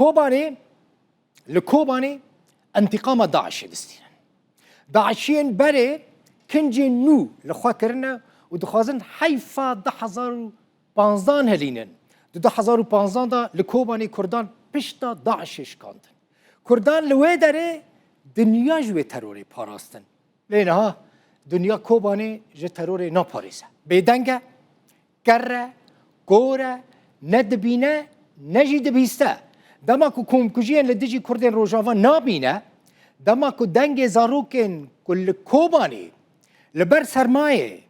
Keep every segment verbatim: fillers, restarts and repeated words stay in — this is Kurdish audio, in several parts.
Kobanê, li Kobanê entîqama DAIŞê distînin. DAIŞiyên berê kincên nû li xwe kirine û dixwazin heyfa du hezar û panzdan hilînin. Di du hezar û panzdan de li Kobanê Kurdan pişta DAIŞê şikandin. Kurdan li wê derê dinya ji wê terorê parastin. Lê niha dinya Kobanê ji terorê naparêze. Bêdeng e, ker e, kor e, ne dibîne, ne jî dibîste. Dema ku komkujiyên li dijî Kurdên Rojava nabîne, dema ku dengê zarokên ku li Kobanê li ber sermayê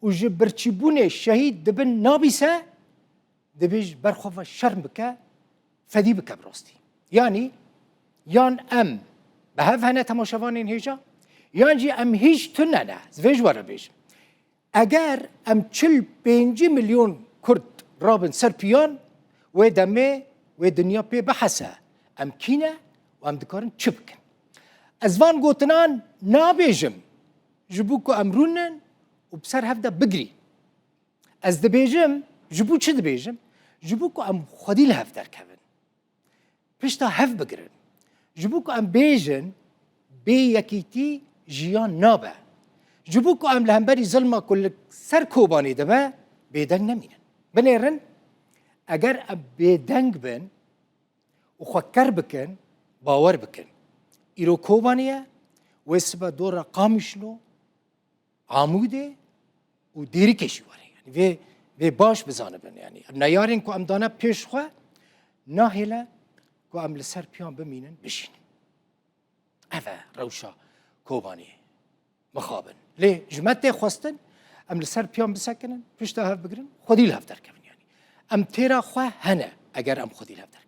û ji birçîbûnê şehîd dibin nabîse, dibê ji ber xwe ve şerm bike, fedî bike bi rastî. Yanî yan em bi hev hene temaşevanên hêja, yan jî em hîç tune ne. Ez vê ji we re bêjim. Eger em çil pêncî milyon Kurd rabin ser piyan, wê demê wê dinya pê bihese em kî ne û em dikarin çi bikin. Ez van gotinan nabêjim ji bo ku em rûnin û bi ser hev de bigirîn. Ez dibêjim, ji bo çi dibêjim? Ji bo ku em xwedî li hev derkevin. Pişta hev bigirin. Ji bo ku em bêjin, bê yekîtî jiyan nabe. Ji bo ku em li hemberî zilma ku li ser Kobanê dibe, bêdeng nemînin. Binêrin, eger em bêdeng bin û xwe ker bikin, bawer bikin. Îro Kobanê ye, wê sibe dora Qamişlo, Amûdê û Dêrikê jî were. Yanî vê, vê baş bizanibin. Yanî ev neyarên ku em dane pêş xwe, nahêle ku em li ser piyan bimînin, bijînin. Ev e rewşa Kobaniyê. Mixabin. Lê ji me tê xwestin, em li ser piyan bisekinin, pişta hev bigirin, xwedî li hev derkevin yanî. Em têra xwe hene, eger em xwedî li hev derkevin.